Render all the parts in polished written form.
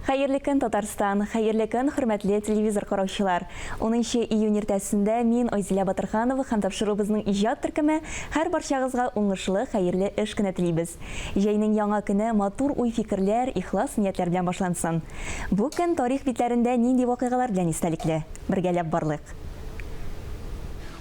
Хәерле көн, Татарстан! Хәерле көн, хөрмәтле телевизор караучылар! 10 июнь иртәсендә мин, Айзилә Батырханова һәм тапшыруыбызның иҗат төркеме һәрбарчагызга уңышлы, хәерле эш көне телибез. Җәйнең яңа көне матур уй-фикерләр, ихлас ниятләр белән башлансын. Бу көн тарих битләрендә нинди вакыйгалар белән истәлекле? Бергәләп барлыйк.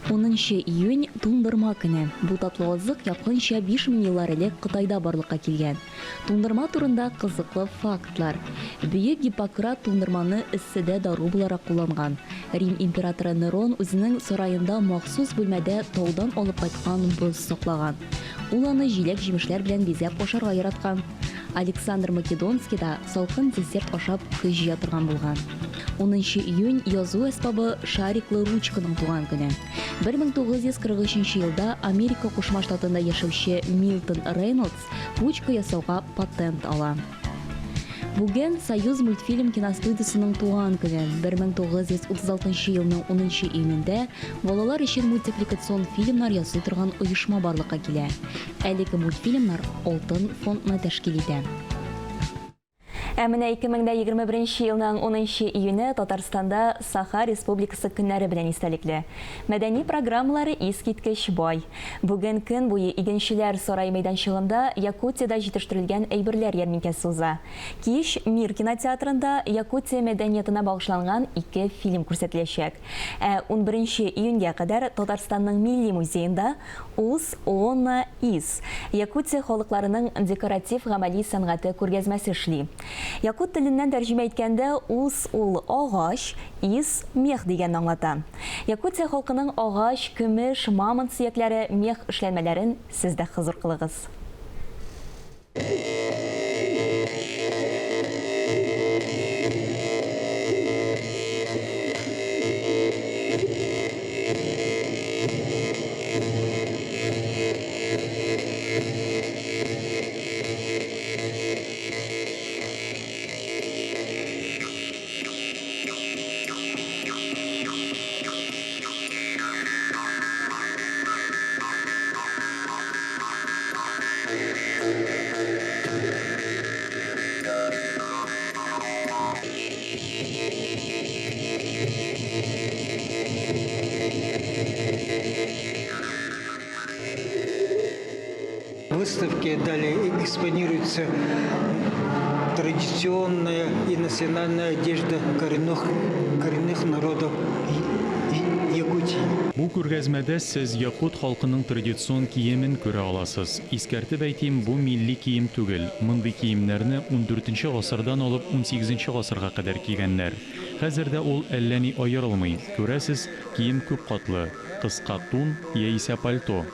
Унынчы июнь, туңдырма көне. Бу татлы азык якынча 5000 еллар элек Кытайда барлыкка килгән. Туңдырма турында кызыклы фактлар. Бөек Гиппократ туңдырманы эсседә дару буларак кулланган. Рим императоры Нерон үзенең сараенда махсус бүлмәдә таудан алып кайткан боз саклаган. Ул аны җиләк-җимешләр белән бизәп ашарга яраткан. Александр Македонский да салкын десерт ашап көч җыя торган булган. Унынчы июнь, язу әсбабы шариклы ручканың туган көне. 1943 елда Америка Кушма Штатында яшәүче Милтон Рейнольдс ручка ясауга патент ала. Бүген Союзмультфильм киностудиясенең туган көне. 1936 елның унынчы июнендә балалар өчен мультипликацион фильмнар ясый торган оешма барлыкка килә. Әлеге мультфильмнар Алтын фондны тәшкил итә. Ә менә 2021 елның 10 июне Татарстанда Саха Республикасы көннәре белән истәлекле. Мәдәни программалары искиткеч бай. Бүген көн буе Игенчеләр сарае мәйданчыгында Якутиядә җитештерелгән әйберләр ярминкәсе уза. Кич Мир кинотеатрында Якутия мәдәниятына багышланган ике фильм күрсәтеләчәк. Ә унберенче июньгә кадәр Татарстанның Милли музеенда Ус, Она, Ис. Якутия халыкларының декоратив-гамәли сәнгате күргәзмәсе эшли. Якут теленнән тәрҗемә иткәндә, ус ул агач, ис, мех дигәнне аңлата. Якутия халкының агач, көмеш, мамонт сөякләре, мех эшләнмәләрен сез дә хозур кылыгыз. Выставке далее экспонируется традиционная и национальная одежда коренных, коренных народов Якутии. Бу күргәзмәдә сез якут халкының традицион киемен күрә аласыз. Искәртеп әйтим, бу милли кием түгел. Мондый киемнәрне ундүртенче гасырдан алып унсигезенче гасырга кадәр кигәннәр. Хәзер дә ул әллә ни аерылмый. Күрәсез, кием күпкатлы. Кыска тун, яисә пальто.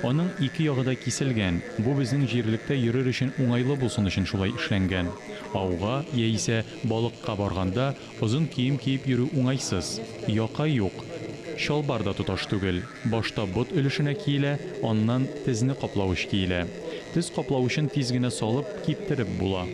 Аның ике ягы да киселгән, бу безнең җирлектә йөрер өчен уңайлы булсын өчен шулай эшләнгән. Ауга, яисә балыкка барганда, озын кием киеп йөрү уңайсыз. Яка юк. Чалбар да тоташ түгел. Башта бот өлешенә киелә, аннан тезне каплавыч киелә. Тез каплавычын тиз генә салып, киптереп була.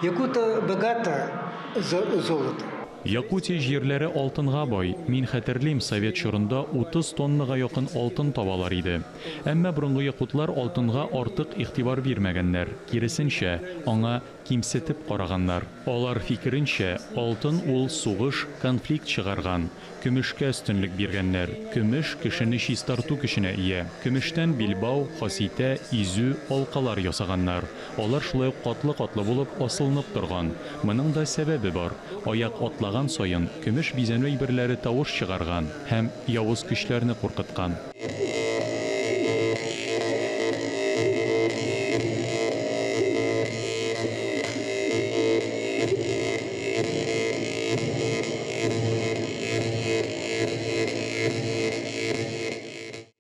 Якута богата золотом. Якутия җирләре алтынга бай. Мин хәтерлим, совет чорында 30 тоннага якын алтын табалар иде. Әмма борынгы якутлар алтынга артык игътибар бирмәгәннәр, киресенчә, аңа кимсетеп караганнар. Алар фикеренчә, алтын ул сугыш, конфликт чыгарган. Көмешкә өстенлек биргәннәр. Көмеш кешене чистарту көченә ия. Көмештән билбау, хаситә, изү, алкалар ясаганнар. Алар шулай ук катлы-катлы булып, асылынып торган. Моның да сәбәбе бар. Аяк атлаган саен, көмеш бизәнү әйберләре тавыш чыгарган һәм явыз көчләрне куркыткан.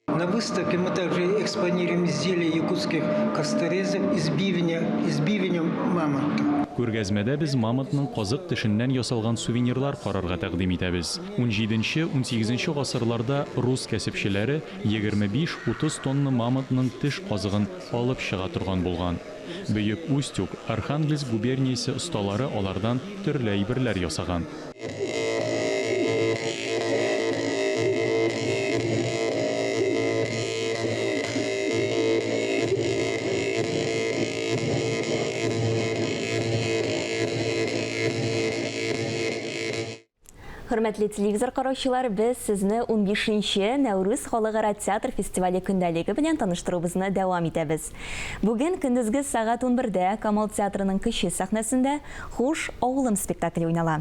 На выставке мы также экспонируем изделия якутских косторезов из бивня, из бивня мамонта. Күргәзмәдә без мамонтның казык тешеннән ясалган сувенирлар карарга тәкъдим итәбез. Унҗиденче, унсигезенче гасырларда рус кәсепчеләре 25-30 тонна мамонтның теш казыгын алып чыга торган булган. Бөек Устюг, Архангельск губерниясе осталары алардан төрле әйберләр ясаган. Хөрмәтле телевизор караучылар, без сезне 15нче Нәүрүз халыкара театр фестивале көндәлеге белән таныштыруыбызны дәвам итәбез. Бүген көндезге сәгать 11дә Камал театрының кече сәхнәсендә Хуш, авылым спектакле уйнала.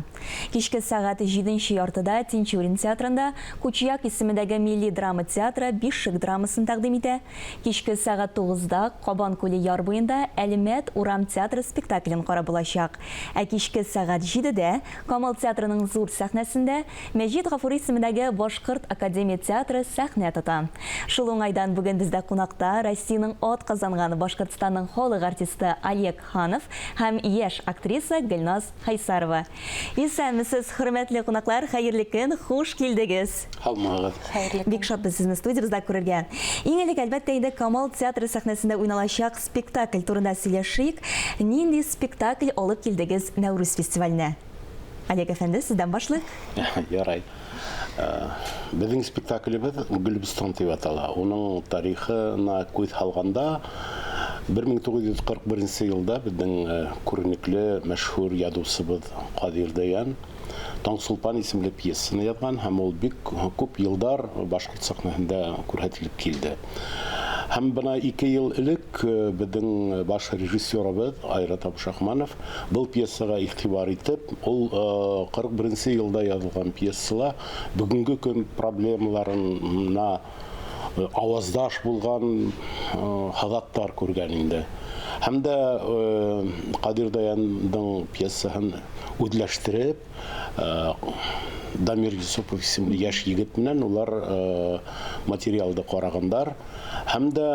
Кичке сәгать җиденче яртыда Тинчурин театрында Кучияк исемендәге милли драма театры Бишек драмасын тәкъдим итә. Кичке сәгать тугызда Кабан күле яр буенда Әлмәт урам театры спектаклен карап булачак. Ә кичке сәгать җидедә Камал театрының зур сәхнәсендә Мәҗит Гафури исемендәге Башкорт академия театры сәхнә тота. Шул уңайдан бүген бездә кунакта Россиянең атказанган Башкортстанның халык артисты Олег Ханов һәм яшь актриса Гөлназ Хайсарова. Исәнмесез, хөрмәтле кунаклар, хәерле көн, хуш килдегез! Һаумыһыгыз! Хәерле көн! Бик шатбыз сезне студиябездә күрергә. Иң элек, әлбәттә инде, Камал театры сәхнәсендә уйналачак спектакль турында сөйләшик. Нинди спектакль алып килдегез Нәүрүз фестиваленә? Олег әфәнде, сездән башлыйк. Ярай. Безнең спектаклебез Гөлбостан дип атала. Уның тарихына күз салганда, 1941 елда безнең күренекле, мәшһүр язучыбыз Кадир Даян Таңсулпан исемле пьесаны язган һәм ул бик күп елдар башкорт сәхнәсендә күрһәтелеп килде. Һәм бына ике ел элек безнең баш режиссерыбыз Айрат Абушахманов Был пьесага игътибар итеп, ул 41 нче елда язылган пьесала бүгенге көн проблемаларына аваздаш булган халатлар күргән инде. Һәм дә Кадир Даянның пьесаһын үзләштереп, Дамир Юсупов исемле яшь егет белән улар материалды карагандар. Һәм дә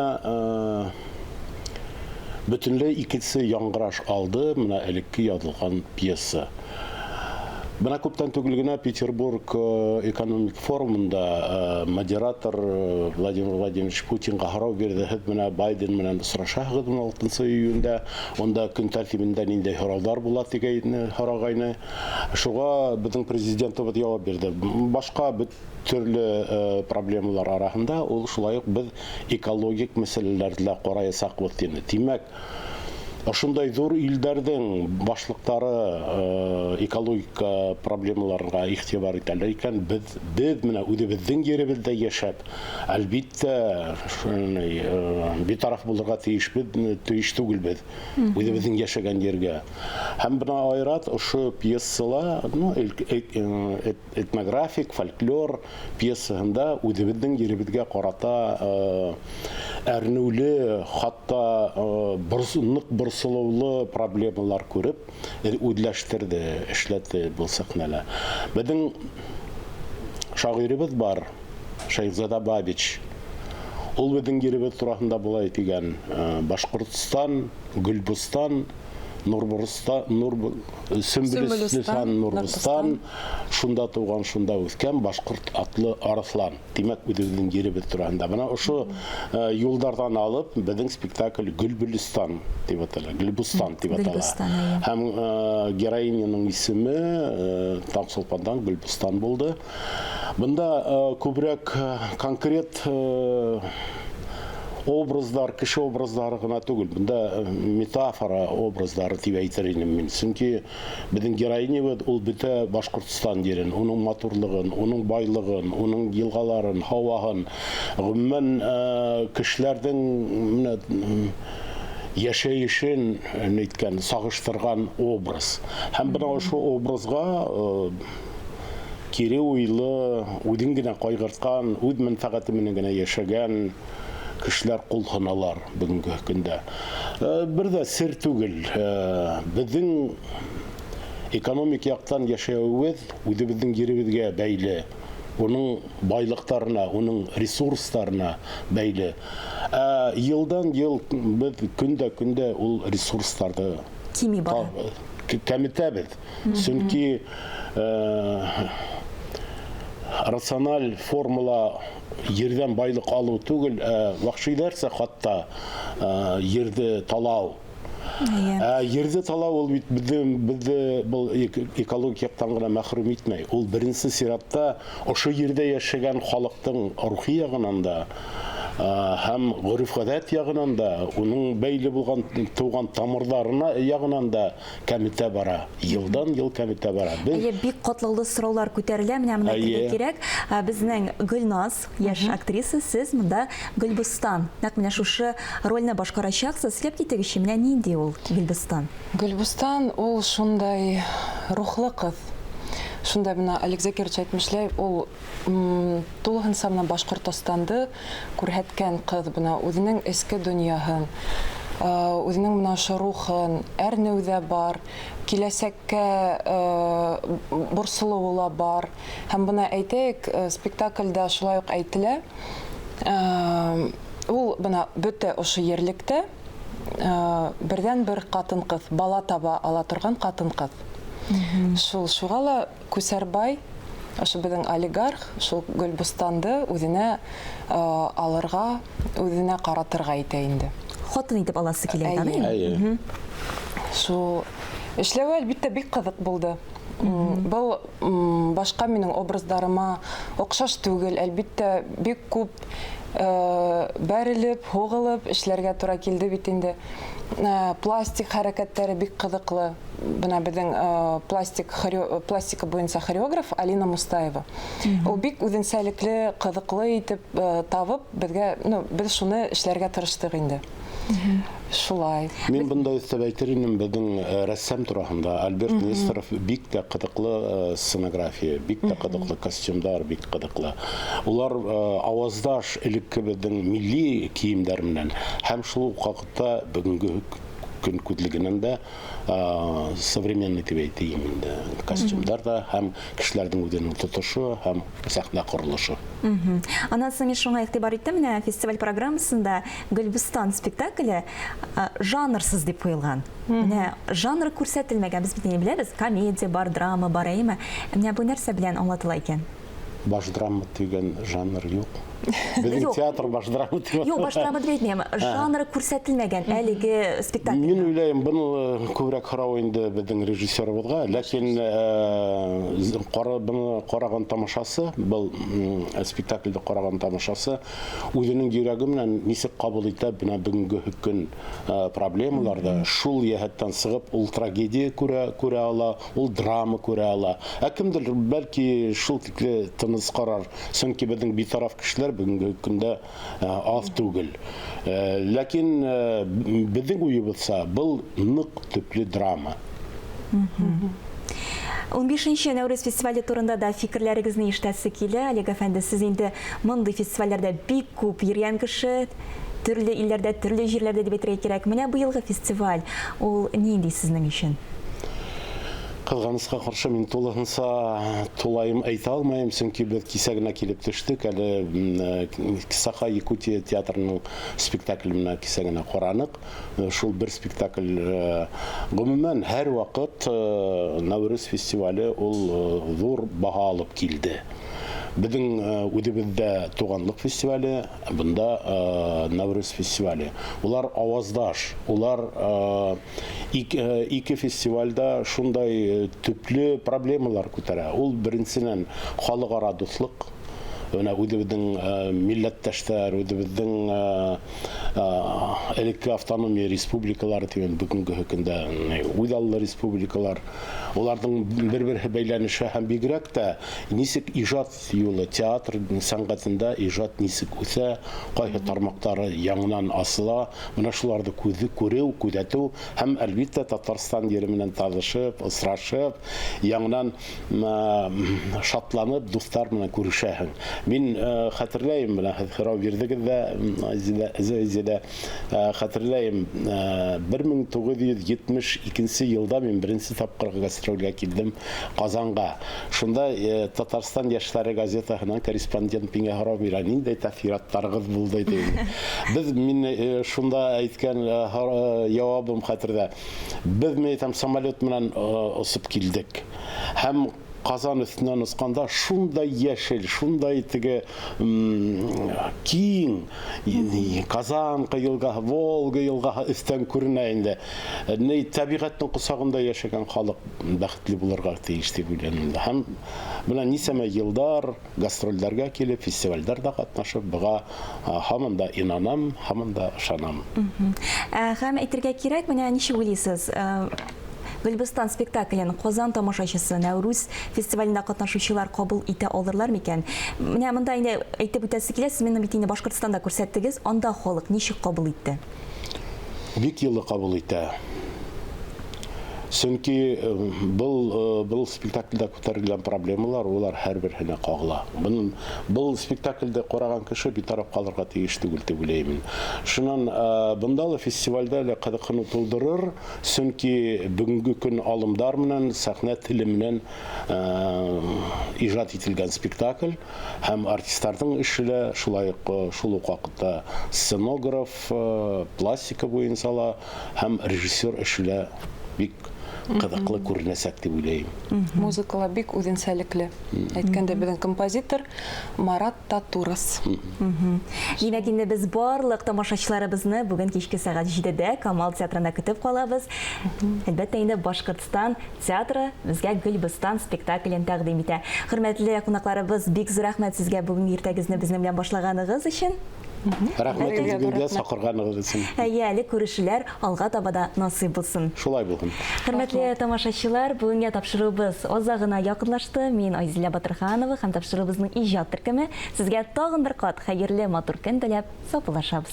бөтенләй икенче яңгыраш алды менә элекке язылган пьеса. Менә күптән түгел генә Петербург экономик форумында модератор Владимир Владимирович Путинга һорау бирде. Һез менә Байден белән очрашаһыгыз 16 июньдә. Онда көн тәртибендә нинди һораулар була дигәйне, һорагайны. Шуга безнең президентыбыз җавап бирде. Башка Төрле проблемалар араһында ул шулай ук без экологик мәсьәләләрне дә караячакбыз диде. Димәк, ошондай зур илдәрнең башлыклары экологик проблемаларга игътибар итәләр икән, без без менә үзебезнең җиребездә яшәп, әлбиттә, битараф булырга тиешбез, тиеш түгелбез үзебезнең яшәгән җиргә. Һәм менә Айрат ошо пьесала, ну, Этнографик, фольклор пьесасында үзебезнең җиребезгә карата әрнүле, хатта нык борсылулы проблемалар күреп, үзләштерде, эшләтте бу сәхнәлә. Безнең шагыйребез бар, Шәйхзада Бабич. Ул безнең җиребез турасында болай дигән: Башкортстан, Гөлбостан, Нурбурста, Нур Сөмбелестан, Нурбустан, шунда туган, шунда үскән башкорт атлы арыслан. Димәк, үзебезнең җиребез турында. Менә ошо э, юлдардан алып, безнең спектакль Гөлбелестан дип атала, Гөлбустан дип атала. Һәм э, героиняның исеме э, Таңсолпандан Гөлбустан булды. Бында күбрәк конкрет образлар, кеше образлары гына түгел, бында э, метафора образлары дип әйтер идем мин. Чөнки безнең героинябыз ул бөтә Башкортстан җирен, уның матурлыгын, уның байлыгын, уның елгаларын, һаваһын, гомумән э, кешеләрнең менә яшәешен әйткән, сагыштырган образ. Һәм менә шул образга э, кире уйлы, үзен генә кайгырткан, үз мәнфәгате менән генә яшәгән кешеләр кулланалар бүгенге көндә. Э, бер дә сер түгел, э, безнең экономик яктан яшәвебез үзебезнең җиребезгә бәйле, уның байлыктарына, уның ресурсларына бәйле. Ә елдан-ел без көндә-көндә ул ресурсларны кими бара. кәметәбез. Чөнки рациональ формула ердән байлык алу түгел, ә вәхшиләрчә хатта ерде талау. Ә ерде талау ул бит безне был экологик яктан гына мәхрүм итмәй. Ул беренче чиратта ошо ердә яшәгән халыктың рухи ягынан да һәм гореф-гадәт ягынан да, уның бәйле булган туган тамырларына ягынан да кәметә бара. Елдан-ел кәметә бара. Без Әйе, бик катлаулы сораулар күтәрелә. Менә моны әйтергә кирәк. Безнең Гөлназ, яшь актриса, сез монда Гөлбостан. Нәкъ менә шушы рольне башкарачаксыз. Сөйләп китегезче, менә нинди ул Гөлбостан? Гөлбостан ул шундай рухлы кыз. Шундай менә Олег Закирович әйтмешләй, ул тулыһынча менә Башкортостанды күрһәткән кыз, менә үзенең эчке дөньяһын, үзенең менә ошо рухын, әрнеү дә бар, киләчәккә борсылуы ла бар. Һәм бына әйтәйек, спектакльдә шулай ук әйтелә, ул бына бөтә ошо ерлектә бердән-бер катын-кыз, бала таба ала торган катын-кыз. Шул шуга ла Күсәрбай, ошо безнең олигарх, шул Гөлбостанды үзенә алырга, үзенә каратырга итә инде. Хатын итеп аласы килә, әйе? Әйе. Шул эшләве, әлбиттә, бик кызык булды. Был башка минем образдарыма охшаш түгел, әлбиттә, бик күп бәрелеп, һугылып эшләргә тура килде бит инде. Пластик хәрәкәтләре бик кызыклы. Бына безнең пластик пластика буенча хореограф Алина Мустаева. Ул бик үзенчәлекле, кызыклы итеп табып, безгә, ну, без шуны эшләргә тырыштык инде. Шулай. Мин бында өстәп әйтер идем, безнең рәссам турасында Альберт Нестеров бик тә кызыклы сценография, бик тә кызыклы костюмдар, бик кызыклы. Улар аваздаш элекке безнең милли киемнәр белән һәм шул ук вакытта бүгенге көн күзлегеннән дә современный дип әйтейм инде костюмдар да һәм кешеләрнең үзенең тотышы һәм сәхнә корылышы. Аннан соң мин шуңа игътибар иттем, менә фестиваль программасында Гөлбостан спектакле жанрсыз дип куелган. Менә жанр күрсәтелмәгән. Без бит инде беләбез, комедия бар, драма бар, әйеме? Менә бу нәрсә белән аңлатыла икән? Баш драма дигән жанр юк. Безнең театр баш драма дип. Юк, баш драма дип әйтмим. Жанры күрсәтелмәгән әлеге спектакль. Мин уйлыйм, буны күбрәк һорау инде безнең режиссерыбызга, ләкин буны караган тамашасы, был спектакльдә караган тамашасы үзенең йөрәге белән ничек кабул итә менә бүгенге көн проблемаларда, шул яһәттән чыгып ул трагедия күрә күрә ала, ул драма күрә ала. Ә кемдер бәлки шул тикле тыныч карар, чөнки безнең битараф кешеләр бүгенге көндә аз түгел. Ләкин безнең уебызча, был нык төпле драма. 15 Нәүрүз фестивале турында да фикерләрегезне ишетәсе килә. Олег әфәнде, сез инде мондый фестивальләрдә бик күп йөргән кеше, төрле илләрдә, төрле җирләрдә дип әйтергә кирәк. Менә быелгы фестиваль, ул нинди сезнең өчен? Кызганыска каршы мин тулысынча тулаем әйтә алмыйм, чөнки без кисә генә килеп төштек, әле Саха Якутия театрының спектакле менә кисә генә каранык. Шул бер спектакль, гомумән, һәрвакыт Нәүрүз фестивале ул зур баһа алып килде. Безнең үзебездә туганлык фестивале, бында Нәүрүз фестивале. Улар аваздаш, улар ике фестивальдә шундай төпле проблемалар күтәрә. Ул беренчедән халыкара дуслык, менә үзебезнең милләттәшләр, үзебезнең элекке автономия республикалары дигән бүгенге көндә үзаллы республикалар, уларның бер-берсе бәйләнеше һәм бигрәк тә ничек иҗат юлы, театр сәнгатендә иҗат ничек үсә, кайсы тармаклары яңадан асыла, менә шуларны күзе күрү, күзәтү һәм әлбиттә Татарстан җире белән танышып, очрашып, яңадан шатланып дуслар белән күрешәһең. Мин хәтерләйм, менә һез сорау бирдегез дә, Айзилә, хәтерләйм, 1972 елда мин беренче тапкыр гастрольгә килдем Казанга. Шунда Татарстан яшьләре газетасының корреспондент миңа сорау бирә, нинди тәэссоратларыгыз булды ди. Без мин шунда әйткән җавабым хәтердә. Без, мин әйтәм, самолет белән осып килдек. Һәм Казан өстеннән очканда шундай яшел, шундай теге киң Казанка елгасы, Волга елгасы өстән күренә инде. Ни табигатьнең кочагында яшәгән халык бәхетле булырга тиеш дип уйлыйм. Һәм менә ничәмә еллар гастрольләргә килеп, фестивальләрдә катнашып, буга һаман да инанам, һаман да ышанам. Һәм әйтергә кирәк, менә ничек уйлыйсыз, Гөлбостан спектаклен Казан тамашачысы, Нәүрүз фестивалендә катнашучылар кабул итә алырлар микән? Менә монда инде әйтеп үтәсе килә, сез моны бит инде Башкортстанда күрсәттегез, анда халык ничек кабул итте? Бик елы кабул итә. Чөнки был спектакльдә күтәрелгән проблемалар, улар һәрберһенә кагыла. Был спектакльдә караган кеше битараф калырга тиеш түгел дип уйлыйм. Шуннан бында ла фестивальдә лә кызыксыну тудырыр, чөнки бүгенге көн алымдар менән, сәхнә теле менән иҗат ителгән спектакль һәм артистларның эше лә шулай ук шул ук вакытта сценограф, пластика буенча ла һәм режиссер эше лә бик кызыклы күренәчәк дип уйлыйм. Музыкалар бик үзенчәлекле. Әйткәндә, безнең композитор Марат Татурас. Димәк, инде без барлык тамашачыларыбызны бүген кичке сәгать 7-дә Камал театрында көтеп калабыз. Әлбәттә, инде Башкортстан театры безгә Гөлбостан спектаклен тәкъдим итә. Хөрмәтле кунакларыбыз, бик зур рәхмәт сезгә бүгенге иртәгезне безнең белән башлаганыгыз өчен. Рәхмәт үзегезгә чакырганыгыз өчен. Әйе, әле күрешүләр алга таба да насыйп булсын. Шулай булсын. Хөрмәтле тамашачылар, бүгенге тапшыруыбыз азагына якынлашты. Мин Айзилә Батырханова һәм тапшыруыбызның иҗат төркеме сезгә тагын бер кат хәерле матур көн теләп саубуллашабыз.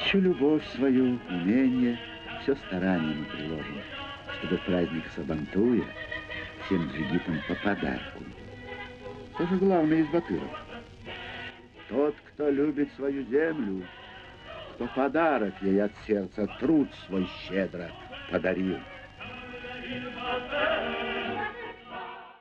Всю любовь свою, умение, все старание мы приложим, чтобы праздник Сабантуя всем джигитам по подарку. Тоже главный из батыров. Тот, кто любит свою землю, кто подарок ей от сердца труд свой щедро подарил.